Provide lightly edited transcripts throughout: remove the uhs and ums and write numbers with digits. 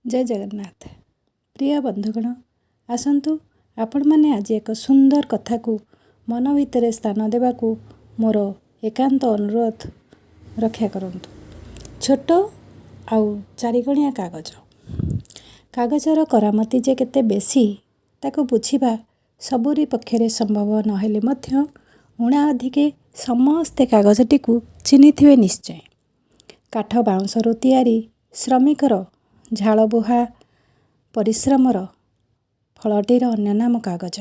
ଜୟ ଜଗନ୍ନାଥ। ପ୍ରିୟ ବନ୍ଧୁଗଣ, ଆସନ୍ତୁ ଆପଣମାନେ ଆଜି ଏକ ସୁନ୍ଦର କଥାକୁ ମନ ଭିତରେ ସ୍ଥାନ ଦେବାକୁ ମୋର ଏକାନ୍ତ ଅନୁରୋଧ ରକ୍ଷା କରନ୍ତୁ। ଛୋଟ ଆଉ ଚାରିକଣିଆ କାଗଜ। କାଗଜର କରାମତି ଯେ କେତେ ବେଶୀ, ତାକୁ ବୁଝିବା ସବୁରି ପକ୍ଷରେ ସମ୍ଭବ ନହେଲେ ମଧ୍ୟ ଊଣା ଅଧିକେ ସମସ୍ତେ କାଗଜଟିକୁ ଚିହ୍ନିଥିବେ ନିଶ୍ଚୟ। କାଠ ବାଉଁଶରୁ ତିଆରି ଶ୍ରମିକର ଝାଳବୁହା ପରିଶ୍ରମର ଫଳଟିର ଅନ୍ୟ ନାମ କାଗଜ।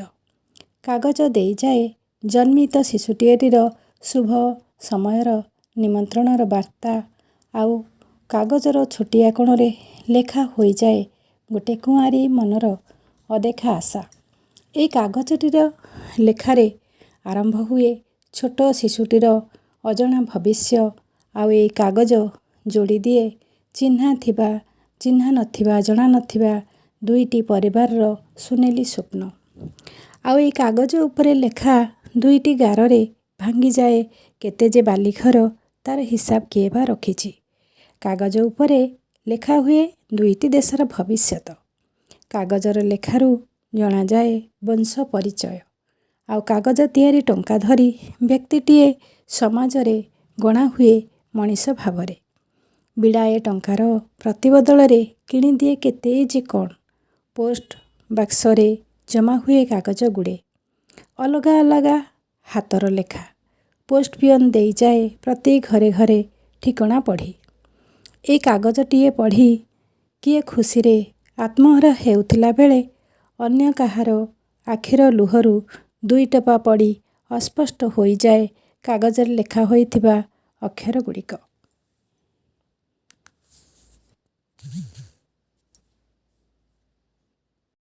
କାଗଜ ଦେଇଯାଏ ଜନ୍ମିତ ଶିଶୁଟିଏଟିର ଶୁଭ ସମୟର ନିମନ୍ତ୍ରଣର ବାର୍ତ୍ତା, ଆଉ କାଗଜର ଛୋଟିଆ କୋଣରେ ଲେଖା ହୋଇଯାଏ ଗୋଟେ କୁଆଁରୀ ମନର ଅଦେଖା ଆଶା। ଏଇ କାଗଜଟିର ଲେଖାରେ ଆରମ୍ଭ ହୁଏ ଛୋଟ ଶିଶୁଟିର ଅଜଣା ଭବିଷ୍ୟ, ଆଉ ଏଇ କାଗଜ ଯୋଡ଼ିଦିଏ ଚିହ୍ନା ଥିବା, ଚିହ୍ନା ନଥିବା, ଜଣା ନଥିବା ଦୁଇଟି ପରିବାରର ସୁନେଲି ସ୍ୱପ୍ନ। ଆଉ ଏଇ କାଗଜ ଉପରେ ଲେଖା ଦୁଇଟି ଗାରରେ ଭାଙ୍ଗିଯାଏ କେତେ ଯେ ବାଲିଘର, ତାର ହିସାବ କିଏ ବା ରଖିଛି। କାଗଜ ଉପରେ ଲେଖା ହୁଏ ଦୁଇଟି ଦେଶର ଭବିଷ୍ୟତ। କାଗଜର ଲେଖାରୁ ଜଣାଯାଏ ବଂଶ ପରିଚୟ, ଆଉ କାଗଜ ତିଆରି ଟଙ୍କା ଧରି ବ୍ୟକ୍ତିଟିଏ ସମାଜରେ ଗଣା ହୁଏ ମଣିଷ ଭାବରେ। ବିଡ଼ାଏ ଟଙ୍କାର ପ୍ରତିବଦଳରେ କିଣିଦିଏ କେତେ ଯେ କ'ଣ। ପୋଷ୍ଟ ବାକ୍ସରେ ଜମା ହୁଏ କାଗଜ ଗୁଡ଼େ, ଅଲଗା ଅଲଗା ହାତର ଲେଖା। ପୋଷ୍ଟ ପିଅନ ଦେଇଯାଏ ପ୍ରତି ଘରେ ଘରେ ଠିକଣା ପଢ଼ି। ଏଇ କାଗଜଟିଏ ପଢ଼ି କିଏ ଖୁସିରେ ଆତ୍ମହରା ହେଉଥିଲା ବେଳେ ଅନ୍ୟ କାହାର ଆଖିର ଲୁହରୁ ଦୁଇ ଟୋପା ପଡ଼ି ଅସ୍ପଷ୍ଟ ହୋଇଯାଏ କାଗଜରେ ଲେଖା ହୋଇଥିବା ଅକ୍ଷରଗୁଡ଼ିକ।